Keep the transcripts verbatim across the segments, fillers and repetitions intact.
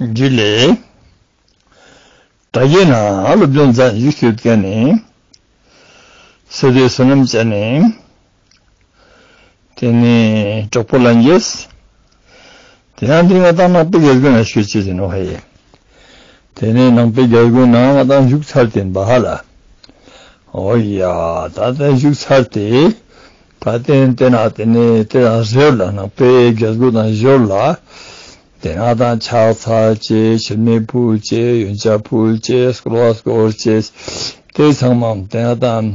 འཇུ་ལེ། ད་གིན་ན་སློབ་སྦྱོང་མཛད་བཞུགས་ཡོད་མཁན་ནི་སེ་དེ་བསོད་ནམས་ཅན་ནི། དེ་ནི་གྲོགས་པོ་ལྷན་རྒྱས། དེ་ཡང་འདི་ང་དང་ནང་པའི་རྒྱལ་སྒོ་ན་ཞུ་ཅེས་ཡིན་ནོག་ཧེ། དེ་ནི་ནང་པའི་རྒྱལ་སྒོ་ན་ང་དང་བཞུགས་ཚར་ཏེ་ཡིན་པ་ཧ་ལ། འོ་ཡ། ད་དེ་བཞུགས་ཚར་ཏེ། ད་དེ་དེ་ན་དེ་ནི་དེ་དང་ཞོར་ལ་ནང་པའི་རྒྱལ་སྒོ་དང་ཞོར་ལ། དེ་ང་དང་ཕྱག་འཚལ་ཅེས་མཆོད་མེ་ཕུལ་ཅེས་ཡོན་ཆབ་ཕུལ་ཅེས་བསྐོར་བ་བསྐོར་ཅེས། དེ་ཚང་མ་དེ་ང་དང་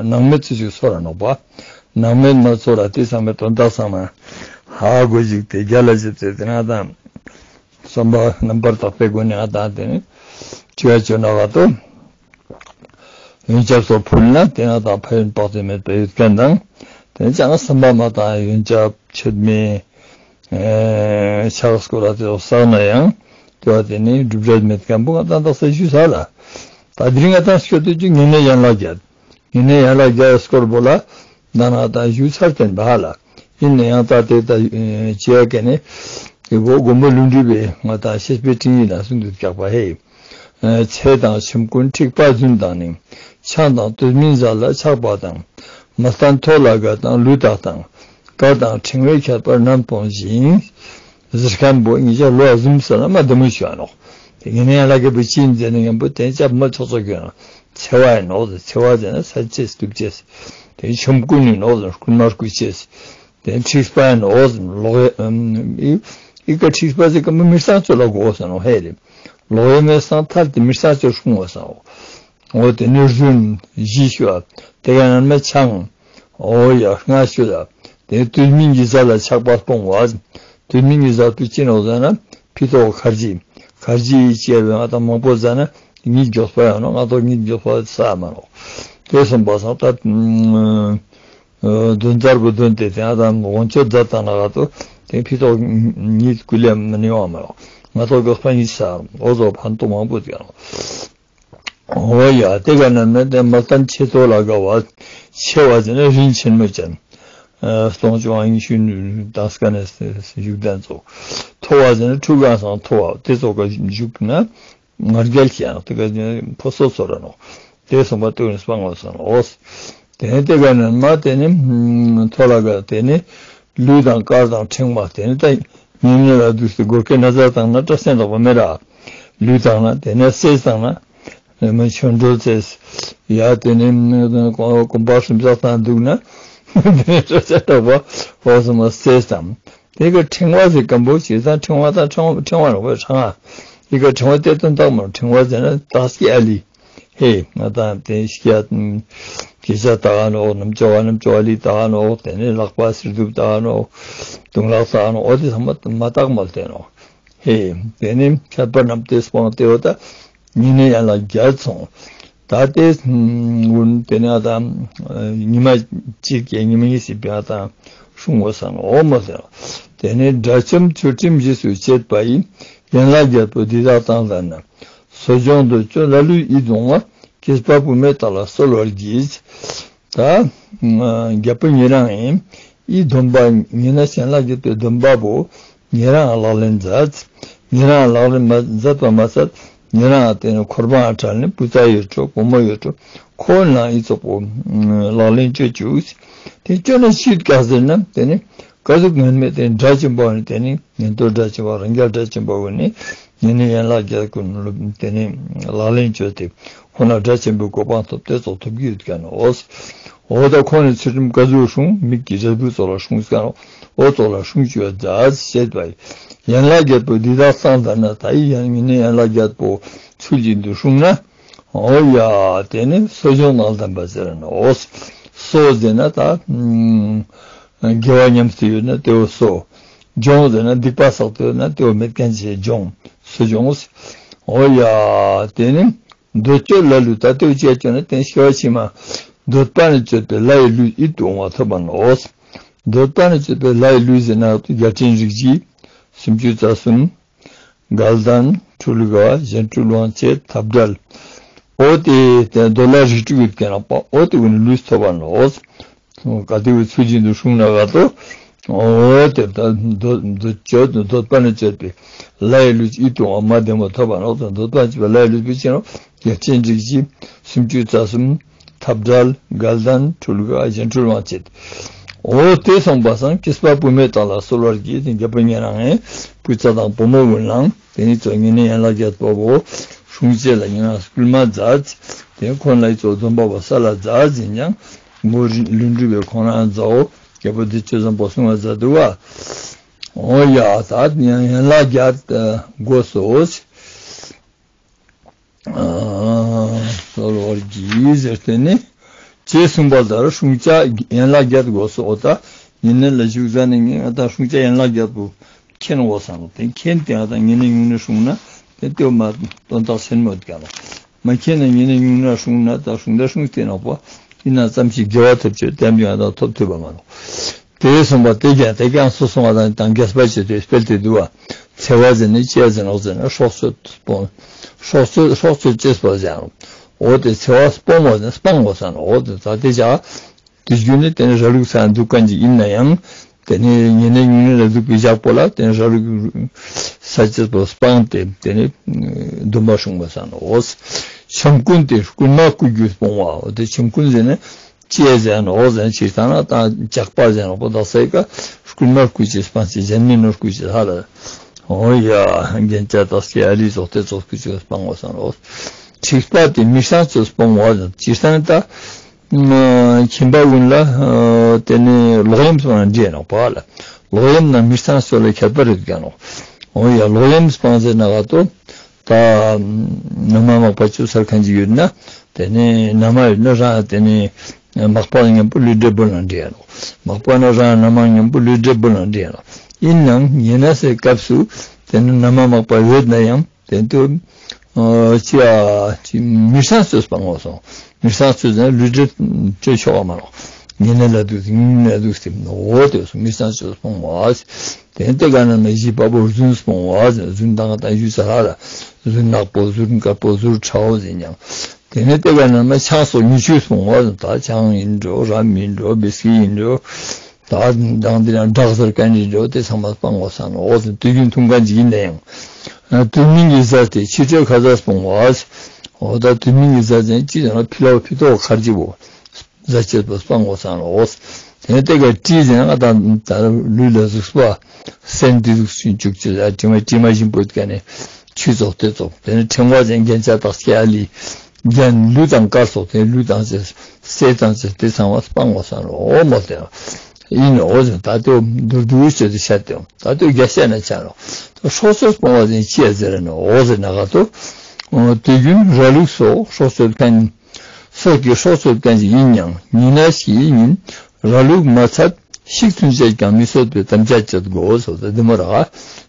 ནང་མི་ཚོས་ཅིག་ཚོར་ར་ནོག་པ། ནང་མི་མ་ཚོར་ར་དེ་ཚང་མའི་དོན་དག་ཚང་མ་ཧ་གོ་ཅིག་དེ་རྒྱལ་ལ་ཅིག་དེ་དེ་ང་དང་བསམ་པ་རྣམ་པར་དག་པའི་སྒོ་ནས་ང་དང་དེ་ནི་ཅི་བ་ཅོ་ན་ག་ཏོ། ཡོན་ཆབ་སོགས་ཕུལ་ན་དེ་ང་དང་ཕན་ཡོན་དཔག་ཏུ་མེད་པ་ཡོད་མཁན་དང་། དེ་ནི་ཅང་བསམ་པ་མ་བཏང་ཡོན་ཆབ་མཆོད་མེ་ཕྱག་བསྐོར་ར་དེ་ཚོ་བསགས་ན་ཡང་དེ་བ་དེ་ནི་སྒྲུབ་བྱ་མེད་མཁན་པོ་ང་དང་དག་ས་ཞུས་ས་ལ། ད་དེ་རིང་ང་དང་སྐྱོད་དུ་ཅིག་ཉེ་གནས་ཡན་ལག་བརྒྱད། ཉེ་གནས་ཡན་ལག་བརྒྱད་སྐོར་པོ་ལ་ད་ང་དང་ཞུས་ཚར་ཏེ་ཡིན་པ་ཧ་ལ། ཡིན་ན་ཡང་ད་དེ་ད་ཅི་ཡ་ག་ནི་དེ་གོ་མགོན་པོ་ཀླུ་སྒྲུབ་པའི་ང་དང་བཤེས་པའི་སྤྲིངས་ཡིག་ན་གསུངས་འདུག་ཀྱག་པ་ཧེ། ཚེ་དང་ཆོམ་རྐུན་འཁྲིག་པ་རྫུན་དང་ནི། ཆང་དང་དུས་མིན་བཟའ་ལ་ཆགས་པ་དང་། མི་བསྟན་མཐོ་ལ་དགའ་དང་ལུས་དག་དང་། དཀར་དང་ཕྲེང་བའི་ཁྱད་པར་རྣམས་སྤོང་ཞིང་། ཟེར་མཁན་པོ་ཉིད་ཀྱང་ལོ་ཟུམ་ས་ན་མ་དེ་མོ་ཞུ་བ་ནོག་དེ་ངེས་ནས་ཡན་ལག་བརྒྱད་པོ་ཅི་ཡིན་ཟེར་ན་མཉམ་པོ་དེ་ཅབ་མ་ཆོག་ཆོག་གི་ཡོད་ནོག་འཚེ་བ་ཡིན་ནོག་འཚེ་བ་ཟེར་ན་ས་ཅེས་སྟུབ་ཅེས། དེ་ཆོམ་རྐུན་ཡིན་ནོག་རྐུན་མ་རྐུ་ཅེས། དེ་འཁྲིག་པ་ཡིན་ནོག་ལོག་ཡ་ཨི་ཀ་འཁྲིག་པ་ཟེར་ཀ་མི་མི་སང་ཚོ་ལ་གོ་ས་ནོག་ཧེ་རེ། ལོག་ཡ་མེད་སང་ཐར་ཏེ་མི་སང་ཚོ་སྲུང་བ་སང་འོ། དེ་ནི་རྫུན་བཞི་ཞུ་བ་དེ་ག་ན་མེད་ཆང་། འོ་ཡ་ལྔ་ཞུ་ལ། དེ་དུས་མིན་གྱི་བཟའ་ལ་ཆགས་པ་སྤོང་བ། དུས་མིན་གྱི་བཟའ་དུས་ཅི་ནོག་ཟེར་ན་ཕི་ཏོག་ཁར་ཇི། ཁར་ཇི་ཡི་ཅེས་པའི་ང་དང་མང་པོ་ཟ་ན་གཉིད་མགྱོགས་པ་ཡོང་ནོག་ང་ཏོག་གཉིད་མགྱོགས་པ་ས་མ་ནོག་དེ་སོང་པ་སང་ད་དོན་མཚར་པོ་དོན་དེ་དེ་ང་དང་དགོང་ཆོས་མཛད་བཏང་ན་ག་ཏོ་དེ་ཕི་ཏོག་གཉིད་ཀུ་ལེ་མི་ནི་ཡོང་མ་ནོག་ང་ཏོག་མགྱོགས་པ་གཉིད་ས་འོ་ཟོ་ཕན་ཐོགས་མང་པོ་དེ་ཡོང་ནོག་འོ་ཡ། དེ་ག་ན་མེད་དེ་མི་བསྟན་ཆེ་མཐོ་ལ་དགའ་བ། ཆེ་བ་ཟེར་ན་རིན་ཆེན་མོ་ཅན། སྟོང་ཆུང་ཨང་ཉི་ཤུ་དང་སྐ་ནས་བཞུགས་གདན་ཚོགས། མཐོ་བ་ཟེར་ན་ཕྲུ་གུ་སང་མཐོ་བ་དེ་ཚོ་ག་བཞུགས་ན་ང་རྒྱལ་ཁྱེར་ཡང་དེ་ག་ཕོ་སོ་ཚོར་ར་ནོག་དེ་སོང་པ་དེ་ནི་སྤང་བ་སང་འོ། དེ་ནི་དེ་ག་ན་མ་དེ་ནི་མཐོ་ལ་དགའ་དེ་ནི་ལུས་དང་དཀར་དང་ཕྲེང་བ་དེ་ནི་ད་ཉིན་ཉིན་ལ་དུས་སུ་སྒོར་ཁའི་ན་བཟའ་བཏང་ན་སྐྲ་སེན་དག་པ་མེད་ར། ལུས་བཏང་ན་དེ་ནས་སེ་བཏང་ན། མི་ཆོ་འགྲུལ་ཚེས། ཡ་དེ་ནས་གོམ་པ་སུམ་ཚག་བཏང་འདུག་ན། དེ་ནས་སྐྲ་སེན་དག་པ་འོ་སོང་མ་སེ་བཏང་། དེ་ག་ཕྲེང་བ་ཟེར་མཁན་པོ་ཅི་ཟེར་ན་ཕྲེང་བ་དང་ཕྲེང་བ་ཕྲེང་བ་རོགས་པའི་ཕྲེང་བ། དེ་ག་ཕྲེང་བ་དེ་དོན་དག་མ་ཕྲེང་བ་ཟེར་ན་དག་སྐྱེ་ཨ་ལི། ཧེ་ང་དང་དེ་སྐྱེ་སྐྱེ་ཆ་དག་ནོག་རྣམ་ཅོ་བ་རྣམ་ཅོ་བ་ལི་དག་ནོག་དེ་ནས་ལག་པ་སེར་གདུབ་དག་ནོག་དུང་ལག་དག་ནོག་འོ་དེ་ཚང་མ་མ་དག་མ་ལྟེ་ནོག་ཧེ། དེ་ནི་ཁྱད་པར་རྣམས་ཏེ་སྤོང་སྟེ་འོ་ད་ཉེ་གནས་ཡན་ལག་བརྒྱད་སོང་། ད་དེ་ཀུན་དེ་ནི་ཨ་ད་ཉི་མ་གཅིག་གི་ཉི་མ་གཉིས་སི་ཕི་ཨ་ད་སྲུང་བ་སང་འོ་མ་ཟེར། དེ་ནི་དགྲ་བཅོམ་ཚུལ་ཁྲིམས་རྗེས་སུ་བཅད་པ་ཡི། ཡན་ལག་བརྒྱད་པོ་འདི་དག་བཏང་ལྟར་ན། གསོ་སྦྱོང་འདོད་སྤྱོད་ལ་ལུས་ཡིད་འོང་བ། སྐྱེས་པ་བུད་མེད་དག་ལ་གསོལ་བར་བགྱི། ད་རྒྱལ་པོ་ཉེ་རང་ཡིན། ཨི་སྡོམ་པ་ཉེ་གནས་ཡན་ལག་བརྒྱད་པོའི་སྡོམ་པ་པོ་ཉེ་རང་ལག་ལེན་མཛད། ཉེ་རང་ལག་ལེན་མ་མཛད་པ་མ་ཟད་ཉེ་རང་དེ་ནི་འཁོར་བ་ཁྲལ་ནི་བུ་ཚ་ཡོད་འགྲོ་བུ་མོ་ཡོད་འགྲོ་ཁོ་ནང་ཨི་ཙོགས་པོ་ལག་ལེན་བཅོ་བཅུག་དེ་བཅོ་ན་ཤི་ཀ་ཟེར་ན་དེ་ནི་ཀ་ཟུག་ངན་མེད་དེ་དགྲ་ཆེན་པོ་ནི་དེ་ནི་ཉན་ཐོས་དགྲ་ཆེན་པོ་རང་རྒྱལ་དགྲ་ཆེན་པོ་ནི། ཉེ་གནས་ཡན་ལག་བརྒྱད་ཀུན་ལུགས་དེ་ནི་ལག་ལེན་བཅོས་ཏེ་ཁོ་ན་དགྲ་ཆེན་པོའི་གོ་འཕང་ཐོབ་སྟེ་ཚོགས་ཐོབ་ཀྱི་ཡོད་ཀྱང་ནོ། འོ་ད་ཁོ་ནི་ཚུལ་ཁྲིམས་ཀ་ཟུག་སྲུང་མིག་གི་འབྲས་བུ་ཚོགས་ལ་སྲུང་ཀྱང་ནོ། འོ་ཚོགས་ལ་སྲུང་བཅུག་པ་མཛད་ཅེས་པ་ཡི། ཡན་ལག་བརྒྱད་པོ་འདི་དག་བསྲངས་ལྟར་ན། ད་ཡི་ཡང་ཉེ་གནས་ཡན་ལག་བརྒྱད་པོ་ཚུལ་བཞིན་དུ་སྲུང་ན། འོ་ཡ་དེ་ནི་གསོ་སྦྱོང་དང་ལྡན་པ་ཟེར་ནོ། གསོ་ཟེར་ན་ད་དགེ་བ་ཉམས་སུ་ཡོད་ན་དེ་བོ་གསོ། སྦྱོང་ཟེར་ན་སྡིག་པ་བསགས་ཏེ་ཡོད་ན་དེ་བོ་མེད་མཁན་ཅིག་སྦྱོང་། གསོ་སྦྱོང་། འོ་ཡ་དེ་ནི་འདོད་སྤྱོད་ལ་ལུས། ད་དེ་བོ་ཅི་ཡ་སྤྱོད་ན་དེ་ནི་སྐྱེ་བ་ཕྱི་མ་འདོད་པ་ནི་སྤྱོད་པའི་ལྷ་ཡི་ལུས་ཡིད་དུ་འོང་བ་ཐོབ་པ་ནོ། འདོད་པ་ནི་སྤྱོད་པའི་ལྷ་ཡི་ལུས་ཟེར་ན་རྒྱལ་ཕྲན་རིགས་བཞི། སུམ་ཅུ་རྩ་གསུམ། དགའ་ལྡན། འཁྲུལ་དགའ། གཞན་འཁྲུལ་དབང་བྱེད། འཐབ་བྲལ། འོ་དེ་དེ་འདོད་ལྷ་རིགས་དྲུག་གི་རྒྱན་ལ་པ་འོ་དེ་ཀུན་ནི་ལུས་ཐོབ་པ་ནོ། ག་དེ་བོ་ཚུལ་བཞིན་དུ་སྲུང་ན་ག་ཏོ། འོ་དེ་ད་འདོད་འདོད་སྤྱོད་འདོད་པ་ནི་སྤྱོད་པའི་ལྷའི་ལུས་ཡིད་དུ་འོང་བ་བདེ་མོ་ཐོབ་པ་ནོག་ད་འདོད་པ་སྤྱོད་པའི་ལྷའི་ལུས་པའི་ཕྱིར་རོ། རྒྱལ་ཆེན་སྒྲིག་བཞི་སུམ་ཅུ་རྩ་གསུམ་འཐབ་བྲལ་དགའ་ལྡན་འཕྲུལ་དགའ་གཞན་འཕྲུལ་དབང་བྱེད། འོ་དེ་སོང་པ་སང་སྐྱེས་པ་བུད་མེད་དག་ལ་གསོལ་བར་བགྱི། དེ་རྒྱལ་པོ་ཉེ་རང་ངས་བུ་ཚ་དང་བུ་མོ་ཀུན་ལའང་དེ་ནི་ཚོ་ཉེ་གནས་ཡན་ལག་བརྒྱད་པོ་བོ་སྲུང་བྱེད་ལ་ཉེ་རང་སྐུལ་མ་མཛད། དེ་ཁོང་ལ་ཚོ་སྡོམ་པ་བོ་སལ་ལ་མཛད་ཟིན་ཀྱང་མོ་ལུས་འགྲུབ་པའི་ཁོང་རང་མཛའ་བོ་རྒྱལ་པོ་བདེ་སྤྱོད་བཟང་པོ་གསུང་བ་མཛད་འདུག་བ། འོ་ཡ་ད་ཡན་ལག་བརྒྱད་དགོས་སོ། གསོལ་བར་བགྱི་ཟེར་ཏེ་ནི། ཅེས་གསུངས་པ་ལྟར་སྲུང་བྱ་ཡན་ལག་བརྒྱད་དགོས་སོ། འོ་ད་ཉེ་གནས་ལ་བཞུགས་ཟ་ནི་ངས་ང་ད་སྲུང་བྱ་ཡན་ལག་བརྒྱད་པོ་མཁྱེན་དགོས་ས་ནོག་དེ་མཁྱེན་ཏེ་ང་ད་ཉེ་གནས་ཉུང་གནས་སྲུང་ན་དེ་ལྟོས་མ་དོན་དག་ཆེན་མོ་ཡོད་ཀྱང་ནོག་མ་མཁྱེན་ན་ཉེ་གནས་ཉུང་གནས་སྲུང་ན་ད་སྲུང་ད་སྲུང་སྟེ་ནོག་པ། ཡིན་ན་ཙམ་ཞིག་དགེ་བ་ཐོབ་ཆོག་དེ་ཡང་ང་ད་ཐོབ་ཐུབ་པ་མ་ནོག་དེ་གསུངས་པ་དེ་ཀྱང་དེ་ཀྱང་སོ་སོ་ང་དང་དང་རྒྱས་པ་བྱེད་དུ་སྤེལ་ཏེ་འདུག་བ། འཚེ་བ་ཟེར་ནི་ཅི་ཡ་ཟེར་ནོག་ཟེར་ན་སྲོག་གཅོད་སྤོང་། སྲོག་གཅོད་སྲོག་གཅོད་ཅེས་པ་ཟེར་ནོག་འོ་དེ་འཚེ་བ་སྤོང་བ་ཟེར་ན་སྤང་བ་ཟེར་ནོག་འོ་དེ་ད་དེ་བྱ། དུས་རྒྱུན་ནི་དེ་ནི་ར་ལུག་ས་འདུག་མཁན་ཅིག་ཡིན་ན་ཡང་། དེ་ནི་ཉེ་གནས་ཉུང་གནས་ལ་འདུག་པའི་ཞག་པོ་ལ་དེ་ནི་ར་ལུག་ས་ཅེས་པོ་སྤངས་ཏེ་དེ་ནི་སྡོམ་པ་སྲུང་བ་ཟེར་ནོག་འོ། ཆོམ་རྐུན་དེ་རྐུན་མ་རྐུ་རྒྱུ་སྤོང་བ་འོ་དེ་ཆོམ་རྐུན་ཟེར་ནི། ཅི་ཟེར་ནོག་འོ་ཟེར་ན་ཅི་ལྟར་ན་ད་ཇག་པ་ཟེར་ནོག་པོ་དག་སའི་ཀ་རྐུན་མ་རྐུ་ཅེས་སྤང་ཅེས་གཞན་མི་ནོར་རྐུ་ཅེས་ཧ་ལ། འོ་ཡ་རྒྱན་ཆ་དག་སྐྱེ་ཨ་ལི་ཙོགས་དེ་ཙོགས་རྐུ་ཅེས་སྤང་བ་ཟེར་ནོག་འཁྲིག་པ་དེ་མི་སྲང་ཅེས་སྤོང་བ་ཟེར་ཅི་ལྟར་ན་ད་ཁྱིམ་པ་ཀུན་ལ་དེ་ནི་ལོག་གཡེམ་སྤང་ན་འདྲེ་ནོག་པ་ལ་ལོག་གཡེམ་ན་མི་སྲང་ཅེས་ལ་ཁྱད་པར་རེད་ཀྱང་ནོག་འོ་ཡ་ལོག་གཡེམ་སྤང་ཟེར་ན་ག་ཏོ། ད་ན་མ་མག་པ་ཅོ་སར་ཁན་ཅིག་ཡོད་ན། དེ་ནི་ན་མ་ཡོད་ན་རང་དེ་ནི་མག་པ་མཉམ་པོ་ལུས་འབྲེལ་འབུལ་ན་འདྲེ་ཡ་ནོག་མག་པ་ན་རང་ན་མ་མཉམ་པོ་ལུས་འབྲེལ་འབུལ་ན་འདྲེ་ཡ་ནོག་ཡིན་ནའང་ཉེ་གནས་སི་སྐབས་སུ་དེ་ནི་ན་མ་མག་པ་ཡོད་ན་ཡང་དེ་དུ་ཅི་ཡ་ཅི་མི་སྲང་ཅེས་སྤང་དགོས་སོང་། མི་སྲང་ཅེས་ཟེར་ན་ལུས་འབྲེལ་ཅོ་ཆོག་ག་མ་ནོག་ཉེ་གནས་ལ་འདུག་སྟེ་ཉེ་གནས་ལ་འདུག་སྟེ་འོ་དེ་སོང་མི་སྲང་ཅེས་སྤང་བ། དེ་ནི་དེ་ག་ན་མེ་བཞི་པ་བོ་རྫུན་སྤོང་བ་ཟེར་རྫུན་དང་ད་ཞུས་ས་ལ་རྫུན་ནག་པོ་རྫུན་དཀར་པོ་རྫུན་ཁྲ་བོ་ཟེར་ཡང་། དེ་ནི་དེ་ག་ན་མེ་ཆང་སོགས་ཉེས་སྤྱོད་སྤོང་བ་ཟེར་ད་ཆང་ཡིན་འགྲོ་རམ་ཡིན་འགྲོ་བིས་ཀི་ཡིན་འགྲོ། ད་དང་དེ་ཡང་ཌག་ཟེར་ཁན་ཡིན་འགྲོ་དེ་ཚང་མ་སྤང་དགོས་ས་ནོག་འོ་ཟེར་དུས་རྒྱུན་འཐུང་ཁན་ཅིག་ཡིན་ན་ཡང་། དུས་མིན་གྱི་ཟས་དེ་ཕྱི་དྲོའི་ཁ་ཟས་སྤོང་བ། འོ་ད་དུས་མིན་གྱི་ཟས་ཟེར་ཅི་ཟེར་ན་ཕི་ལོག་ཕི་ཏོག་ཁར་ཅིག་བོ། ཟ་ཅེས་པོ་སྤང་དགོས་ས་ནོག་དེ་ནི་དེ་ག་དྲི་ཟེར་ན་ད་ད་ལུས་ལ་ཟུག་པ་སེན་དེ་ཟུག་ཅུག་ཅེས་ད་དྲི་མ་དྲི་མ་ཞིམ་པོ་ཡོད་ཀ་ནི་ཆུ་ཙོགས་དེ་ཙོགས། དེ་ནི་ཕྲེང་བ་ཟེར་རྒྱན་ཆ་དག་སྐྱེ་ཨ་ལི་རྒྱན་ལུས་དང་དཀར་སོགས་དེ་ལུས་དང་ཅེས་སེ་དང་ཅེས་དེ་ཚང་མ་སྤང་དགོས་ས་ནོག་འོ་མོ་དེ་ཡིན་ནོག་འོ་ཟེར་ད་དེ་མདོར་བསྡུས་ཅོས་ཏེ་བཤད་དེ་ད་དེ་རྒྱ་བཤད་ན་ཆ་ནོག་ད་སྲོག་གཅོད་སྤོང་བ་ཟེར་ཅི་ཡ་ཟེར་ནོག་འོ་ཟེར་ན་ག་ཏོ། དུས་རྒྱུན་ར་ལུག་སོགས་སྲོག་གཅོད་ཁན། སྲོག་གི་སྲོག་གཅོད་ཁན་ཞིག་ཡིན་ཡང་ཉེ་གནས་ཀྱི་ཉིན་ར་ལུག་མ་ཚད་ཤིག་ཚུན་ཆད་ཀྱང་མི་གསོད་པའི་དམ་བཅའ་བཅད་དགོས་སོ། ད་དེ་མོ་ར་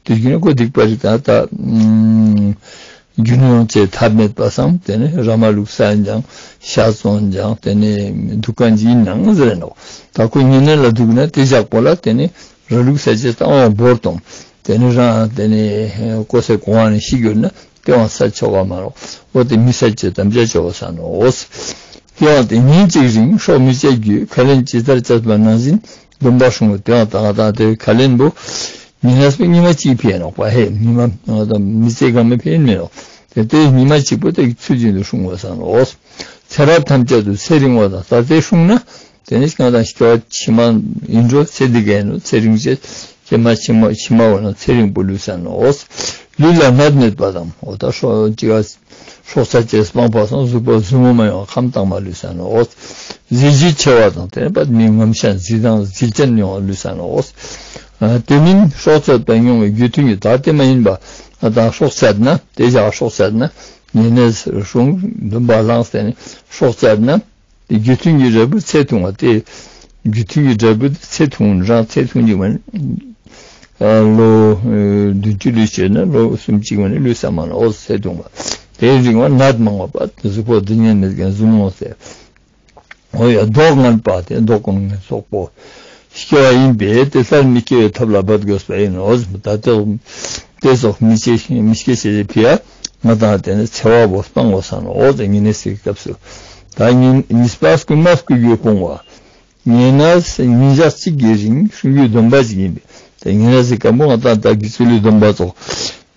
དུས་རྒྱུན་ཁོ་སྡིག་པ་རིག་ད་ད་རྒྱུ་ནོར་ཡོང་ཅེས་ཐབས་མེད་པ་སང་དེ་ནི་ར་མ་ལུག་ས་ཡིན་ཀྱང་ཤ་བཙོང་ཀྱང་དེ་ནི་འདུག་ཁན་ཞིག་ཡིན་ནའང་ཟེར་ནོག་ད་ཁོ་ཉེ་གནས་ལ་འདུག་ན་དེ་ཞག་པོ་ལ་དེ་ནི་ར་ལུག་ས་ཅེས་ད་འོང་བོར་གཏོང་། དེ་ནི་རང་དེ་ནི་ཀོ་སེ་གོང་ནི་ཤི་གྱུར་ན་དེ་བང་ས་ཆོག་ག་མ་རོག་འོ་དེ་མི་ས་ཅེས་དམ་བཅའ་ཆོག་ག་ས་ནོག་དེ་བང་དེ་ཉིན་གཅིག་རིང་སྲོག་མི་གཅད་རྒྱུའི་ཁས་ལེན་ཇི་ལྟར་བཅས་པ་ནང་བཞིན་སྡོམ་པ་སྲུང་བ། དེ་བང་ད་ང་དང་དེ་ཁས་ལེན་པོ་ཉི་ནས་པའི་ཉི་མ་གཅིག་ཕེ་ནོག་པ་ཧེ་ཉི་མ་ང་དང་མི་ཚེ་གང་མེད་ཕེ་མེ་ནོག་དེ་དེ་ཉི་མ་གཅིག་པོ་དེ་ཚུལ་བཞིན་དུ་སྲུང་བ་ས་ནོག་ཚེ་རབས་ཐམས་ཅད་དུ་ཚེ་རིང་བ་དང་ད་དེ་སྲུང་ན། དེ་ནི་ང་དང་སྐྱེ་བ་ཕྱི་མ་ཡིན་འགྲོ་ཚེ་འདི་ག་ཡིན་ནོ་ཚེ་རིང་ཅེས་སྐྱེ་མ་ཕྱི་མ་ཕྱི་མ་འོ་ན་ཚེ་རིང་པོ་ལུས་ས་ནོག་ལུས་ལ་ནད་མེད་པ་དང་འོ་ད་སྲོག་ཅི་ག་སྲོག་ཆགས་ཅེས་སྤངས་པ་སང་གཟུགས་པོ་ཟུར་མོ་མ་ཡོང་ཁམས་དྭངས་མ་ལུས་ས་ནོག་གཟི་བརྗིད་ཆེ་བ་དང་དེ་ནི་པད་མི་ངོམས་ཤ་གཟི་དང་གཟི་ཅན་ཡོང་བ་ལུས་ས་ནོག་དེ་མིན་སྲོག་གཅོད་པ་མྱོང་བའི་རྒྱུ་མཐུན་གྱི་ད་དེ་མ་ཡིན་པ་ང་དང་སྲོག་གཅད་ན་དེ་བཞག་སྲོག་གཅད་ན་ཉེ་གནས་སྲུང་སྡོམ་པ་བླངས་ཏེ་ནི་སྲོག་གཅད་ན། རྒྱུ་མཐུན་གྱི་འབྲས་བུ་ཚེ་ཐུང་བ་སྟེ། རྒྱུ་མཐུན་གྱི་འབྲས་བུ་ཚེ་ཐུང་རང་ཚེ་ཐུང་གི་མ་ནི། ལོ་བདུན་ཅུ་ལུས་བྱས་ན་ལོ་སུམ་ཅུ་མ་ནི་ལུས་ས་མ་ནོག་འོ་ཚེ་ཐུང་བ། དེའི་རིང་བ་ནད་མང་བ་པ་གཟུགས་པོ་སྡུག་བསྔལ་མེད་མཁན་ཟུར་མོ་ཟེར། འོ་ཡ་མདོག་ངན་པ་སྟེ་མདོག་ཀུན་ངན་སོག་པོ། སྐྱེ་བ་ཡིན་པས་དེ་སླར་མི་སྐྱེ་བའི་ཐབས་ལ་འབད་དགོས་པ་ཡིན་ནོ། ད་ལྟ་དེ་སོགས་མི་སྐྱེ་མི་སྐྱེ་ཞེས་ཕི་ཡ་ང་དང་དེ་ནི་འཚེ་བ་བོ་སྤང་དགོས་ས་ནོག་འོ་དེ་ཉེ་གནས་སི་སྐབས་སུ། ད་ཉིན་གཉིས་པ་རྐུན་མ་རྐུ་རྒྱུ་སྤོང་བ། ཉེ་གནས་ཉིན་ཞག་གཅིག་གི་རིང་སྲུང་རྒྱུའི་སྡོམ་པ་ཞིག་ཡིན་པས། ད་ཉེ་གནས་སི་སྐམ་པོ་ང་ཏང་ད་དགེ་ཚུལ་ལི་སྡོམ་པ་ཙོགས།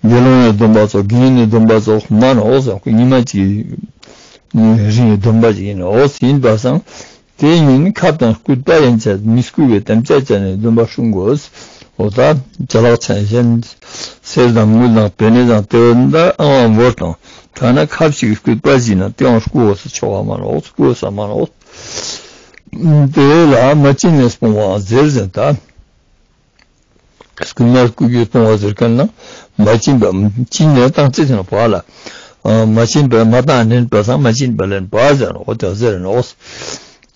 དགེ་སློང་ངི་སྡོམ་པ་ཙོགས། དགེ་བསྙེན་ནི་སྡོམ་པ་ཙོགས་མན་ནོག་ཟེར། ཁོ་ཉི་མ་གཅིག་གི་རིང་སྡོམ་པ་ཞིག་ཡིན་ནོག་ཟེར། ཡིན་པ་སང་དེ་ཉིན་ཁབ་དང་སྐུད་པ་ཡན་ཆད་མི་སྐུ་བའི་དམ་བཅའ་བཅའ་ནས་སྡོམ་པ་སྲུང་དགོས། འོ་ད་ཅ་ལག་ཚང་གཞན་གསེར་དང་དངུལ་དང་པེ་ནེ་དང་དེ་འོ་ད་ཨང་བོར་དང་ཐ་ན་ཁབ་ཞིག་སྐུད་པ་ཞིག་ན་དེའང་སྐུ་འོ་ས་ཆོག་ག་མན་ནོག། སྐུ་འོ་ས་མན་ནོག། དེ་ལ་མ་བྱིན་ནས་སྤོང་བའང་ཟེར་ཟེར་ད། སྐུལ་མ་སྐུལ་རྒྱུ་སྤོང་བ་ཟེར་མཁན་ན་མ་བྱིན་པ་བྱིན་ནས་བཏང་ཚེ་ཟེར་ན་བ་ལ། མ་བྱིན་པ་མ་བཏང་ནན་པ་སང་མ་བྱིན་པ་ལན་བ་ཟེར་ནོག། འོ་དེ་ཟེར་ནོག།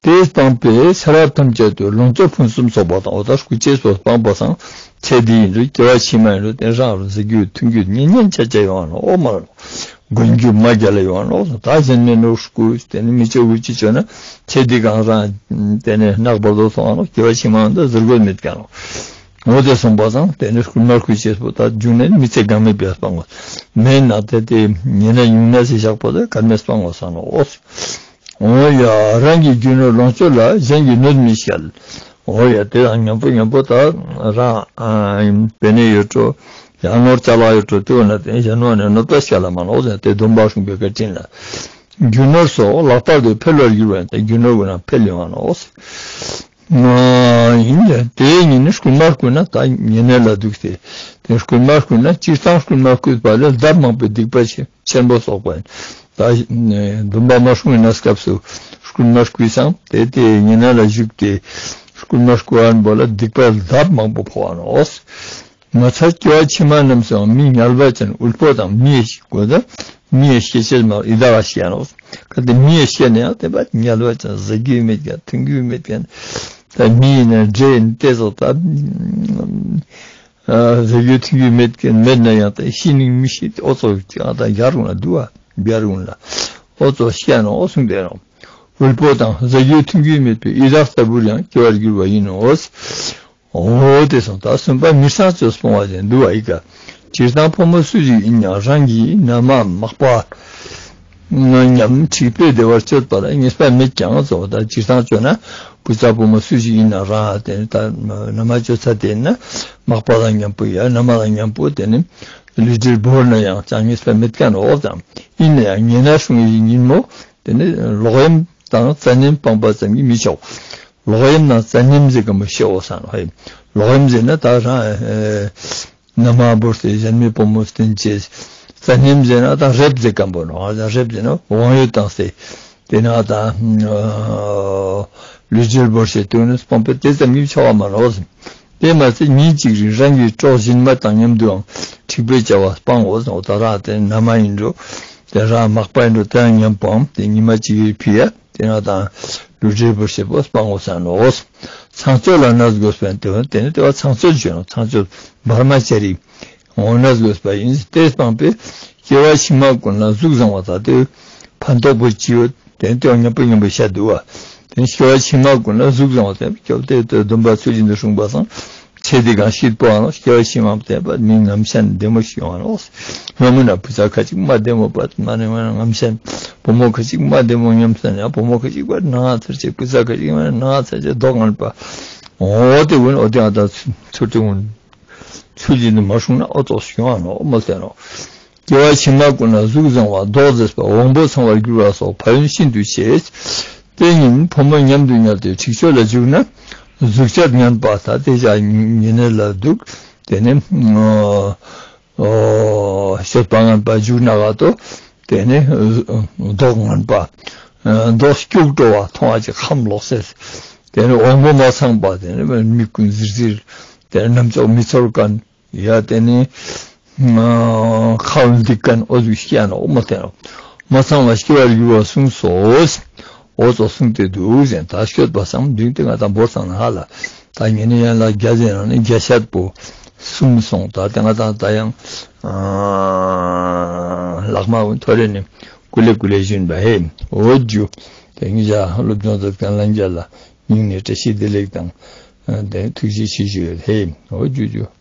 དེ་སྤངས་པས་ཚེ་རབས་ཐམས་ཅད་དུ་ལོངས་སྤྱོད་ཕུན་སུམ་ཚོགས་པ་དང་། འོ་ད་སྐུ་ཅེས་པོ་སྤངས་པ་སང་ཚེ་འདི་ཡིན་འགྲོ་སྐྱེ་བ་ཕྱི་མ་ཡིན་འགྲོ་དེ་རང་རང་ཟ་རྒྱུ་འཐུང་རྒྱུ་ཉན་ཉན་ཆ་ཆ་ཡོང་ནོག། འོ་མ་ལ་མགོན་རྒྱུ་མ་རྒྱལ་ལ་ཡོང་ནོག། ད་གཞན་མི་ནོར་སྐུ་དེ་ནི་མི་ཆོག་གུ་ཅི་ཆོག་ན་ཚེ་འདི་གང་རང་དེ་ནི་ནག་པར་དོ་སོང་ནོག། སྐྱེ་བ་ཕྱི་མ་འདི་ཟུར་དགོས་མེད་ཀྱང་ནོག། འོ་དེ་སོང་པ་སང་དེ་ནི་སྐུལ་མ་སྐུལ་ཅེས་པོ་ད་རྒྱུ་ནི་མི་ཚེ་གང་མེད་པའི་སྤང་དགོས། མེད་ན་དེ་དེ་ཉེ་གནས་ཉུང་གནས་སི་ཞག་པོ་དེ་གར་མེད་སྤང་དགོས་ས་ནོག། འོ་ཡ་རང་གི་རྒྱུ་ནོར་ལོངས་སྤྱོད་ལ་གཞན་གྱིས་གནོད་མི་བྱེད། འོ་ཡ་དེ་དང་མཉམ་པོ་མཉམ་པོ་ད་རང་པེ་ནེ་ཡོད་འགྲོ་ཡང་ནོར་ཅ་ལག་ཡོད་འགྲོ་དེ་འོ་ན་དེ་གཞན་ནོར་ནས་གནོད་པ་བྱེད་ལ་མ་ནོག་ཟེར་ཏེ་སྡོམ་པ་སྲུང་པའི་བཀའ་དྲིན་ལ། རྒྱུ་ནོར་སོགས་ལྷག་པར་དུ་འཕེལ་བར་འགྱུར་བ་ཡིན་ཏེ་རྒྱུ་ནོར་གུན་ན་འཕེལ་ཡོང་བ་ནོག། ཡིན་ཏེ་དེ་ཉིད་ནི་སྐུལ་མ་བསྐུལ་ན་ད་ཉེ་གནས་ལ་འདུག་སྟེ། དེ་སྐུལ་མ་བསྐུལ་ན་སྤྱིར་བཏང་སྐུལ་མ་བསྐུལ་བ་ལས་ལྡབ་མང་པོའི་སྡིག་པ་ཆེ་ཆེན་པོ་གསོག་པ་ཡིན། ད་སྡོམ་པ་མ་སྲུང་བའི་གནས་སྐབས་སུ་སྐུལ་མ་བསྐུལ་སང་དེ་དེ་ཉེ་གནས་ལ་བཞུགས་ཏེ་སྐུལ་མ་བསྐུལ་བ་པོ་ལ་སྡིག་པ་ལྡབ་མང་པོ་ཕོག་པ་ནོག། མ་ཚད་སྐྱེ་བ་ཕྱི་མ་རྣམས་སུའང་མི་ངལ་བ་ཅན་དབུལ་པོ་དང་མི་ཡི་གོ་ད་མི་ཡི་སྐྱེ་ཅེས་མ་ཡི་དྭགས་ཤི་ཡ་ནོག། གལ་ཏེ་མི་ཡི་སྐྱེ་ནའང་དེ་བ་ངལ་བ་ཅན་ཟ་རྒྱུ་མེད་ཀྱང་འཐུང་རྒྱུ་མེད་ཀྱང་ད་མི་ཡིན་ན་འདྲེ་ཡིན་ཏེ་ཙོགས་ད་ཟ་རྒྱུ་འཐུང་རྒྱུ་མེད་ཀྱང་མེད་ན་ཡང་ད་ཤི་ནི་མི་ཤི་འོ་ཙོགས་ཀྱང་ད་ཡར་འོང་ལ་འདུག་བ་ཡར་འོང་ལ་འོ་ཙོགས་ཤི་ཡ་ནོག། འོ་གསུངས་ཏེ་ནོག། དབུལ་པོ་དང་ཟ་རྒྱུ་འཐུང་རྒྱུ་མེད་པའི་ཡི་དྭགས་ལྟ་བུར་ཡང་སྐྱེ་བར་འགྱུར་བ་ཡིན་ནོ། འོ་དེ་སོང་ད་གསུམ་པ་མི་ཚངས་སྤྱོད་སྤོང་བ་ཞིག་འདུག་བ་ཡི་ག། སྤྱིར་བཏང་ཕོ་མོ་སུ་ཞིག་ཡིན་ཡང་རང་གི་མནའ་མ་མག་པ་མཉམ་འཁྲིག་པའི་བདེ་བར་སྤྱོད་པ་ལ་ཉེས་པ་མེད་ཀྱང་ཟེར་བ་ད་སྤྱིར་བཏང་སྤྱོད་ན་བུ་ཚ་ཕོ་མོ་སུ་ཞིག་ཡིན་ན་རང་དེ་ནི་ད་མནའ་མ་སྤྱོད་ས་དེ་ན་མག་པ་དང་མཉམ་པོ་ཡ་མནའ་མ་དང་མཉམ་པོ་དེ་ནི་ལུས་འབྲེལ་བོར་ན་ཡང་ཅང་ཉེས་པ་མེད་ཀྱང་འོ་ཙམ་ཡིན་ན་ཡང་ཉེ་གནས་སྲུང་བའི་ཉིན་མོ་དེ་ནི་ལོག་གཡེམ་དང་བཙན་གཡེམ་སྤངས་པ་ཙམ་གྱིས་མི་ཆོག། ལོག་གཡེམ་དང་བཙན་གཡེམ་ཟེར་མཁན་པོ་ཤེས་འོ་ས་ནོག། ཧེ། ལོག་གཡེམ་ཟེར་ན་ད་རང་མནའ་མ་བོར་ཏེ་གཞན་མའི་བུ་མོ་བསྟེན་ཅེས། བཙན་གཡེམ་ཟེར་ན་ད་རེབ་ཟེར་མཁན་པོ་ནོག། ད་རེབ་ཟེར་ན་དབང་ཡོད་བཏང་སྟེ་དེ་ན་ད་ལུས་འབྲེལ་བོར་ཏེ་དེ་ནི་སྤངས་པས་དེ་ཙམ་གྱིས་ཆོག་པ་མ་ནོག། དེ་མ་ཚད་ཉིན་གཅིག་རིང་རང་གི་གྲོགས་སྦྱིན་མ་དང་མཉམ་དུའང་འཁྲིག་པའི་བྱ་བ་སྤང་འོ་ཟེར་ནོག། ད་རང་དེ་མནའ་མ་ཡིན་འགྲོ་དེ་རང་མག་པ་ཡིན་འགྲོ་དེ་ཡང་མཉམ་སྤངས་ཏེ་ཉི་མ་གཅིག་གི་ཕི་ཡ། དེ་ན་དང་ལུས་འབྲེལ་བོར་ཅེས་པོ་སྤང་འོ་ས་ནོག། ཚངས་སྤྱོད་ལ་གནས་དགོས་པས་དེ་བ་དེ་ནི་དེ་བ་ཚངས་སྤྱོད་ཅོ་ནོག། ཚངས་སྤྱོད་བར་མ་ཅ་རི་འོ་གནས་དགོས་པ་ཡིན། དེ་སྤངས་པས་སྐྱེ་བ་ཕྱི་མ་ཀུན་ལ་གཟུགས་བཟང་བ་དང་དེ་ཕན་ཐོགས་པོ་ཅི་ཡོད་དེ་དེ་བ་མཉམ་པོ་མཉམ་པོ་བཤད་འདུག་བ། དེ་སྐྱེ་བ་ཕྱི་མ་ཀུན་ལ་གཟུགས་བཟང་བ་དེ་སྐྱོབ་དེ་དེ་སྡོམ་པ་ཚུལ་བཞིན་དུ་སྲུང་པ་སང་ཚེ་འདི་གང་ཤི་པོ་ཨ་ནོག། སྐྱེ་བ་ཕྱི་མ་དེ་བ་མི་ངམ་ཤེས་བདེ་མོ་ཞིག་ཡོང་ཨ་ནོག། སྔ་མོ་ན་བུ་ཚ་ཁ་ཅིག་མ་བདེ་མོ་པ་མ་ནེ་མ་ནེ་ངམ་ཤེས། བུ་མོ་ཁ་ཅིག་མ་བདེ་མོ་ཉམས་སན་ཡང་བུ་མོ་ཁ་ཅིག་པ་ནང་ཚར་ཅེ་བུ་ཚ་ཁ་ཅིག་མ་ནང་ཚར་ཅེ་མདོག་ངན་པ། འོ་དེ་ཀུན་འོ་དེ་ཨ་ད་ཚུར་དེ་ཀུན་ཚུལ་བཞིན་དུ་མ་སྲུང་ན་འོ་ཙོགས་ཤིག་ཡོང་ཨ་ནོག་མ་ལྟས་ནོག། སྐྱེ་བ་ཕྱི་མ་ཀུན་ལ་གཟུགས་བཟང་བ་མདོག་མཛེས་པ་དབང་པོ་ཚང་བར་འགྱུར་བ་སོགས་ཕན་ཡོན་ཤིན་ཏུ་ཆེ། དེ་ཉིན་ཕོ་མོ་མཉམ་དུ་ཉལ་ཏེ་འཁྲིག་སྤྱོད་ལ་འཇུག་ན་གཟུགས་བྱད་ངན་པ་ད་དེ་བཞག་ཉེ་གནས་ལ་འདུག། དེ་ནི་ཨོ་སྤྱོད་པ་ངན་པ་འཇུག་ན་ག་ཏོ་དེ་ནི་མདོག་ངན་པ་མདོག་སྐྱུག་བྲོ་བ་མཐོང་བ་ཅིག་ཁམས་ལོག་སེ་དེ་ནི་དབང་པོ་མ་ཚང་པ་དེ་ནི་མིག་ཀུན་ཟིར་ཟིར་དེ་ནི་རྣམ་ཅོག་མི་ཚོར་མཁན། ཡ་དེ་ནི་ཁ་འདི་ཀན་འོ་ཟུག་སྐྱེ་ནོག་མ་ལྟས་ནོག། མ་ཚང་བ་སྐྱེ་བར་འགྱུར་བ་གསུངས་སོ། འོ་ཙོགས་གསུངས་ཏེ་འདུག་ཟེར། ད་སྤྱོད་པ་སང་འདུག་སྟེ་ང་དང་བོར་སང་ན་ཧ་ལ་ད་ངེ་ནི་ཡན་ལ་བརྒྱ་ཟེར་ན་ནི་བརྒྱ་ཤད་པོ་གསུམ་སོང་། ད་དེ་ང་དང་ད་ཡང་ལག་མ་འོན་ཐོ་རེ་ནི་ཀུ་ལེ་ཀུ་ལེ་བཞིན་པ་ཧེ་འོ་ཇུ། དེ་ངེ་ཞག་སློབ་སྦྱོང་མཛད་མཁན་ལྷན་རྒྱས་ལ་སྙིང་ནས་བཀྲ་ཤིས་བདེ་ལེགས་དང་དེ་ཐུགས་རྗེ་ཆེ་ཞུ་ཡོད་ཧེ་འོ་ཇུ་ཇུ།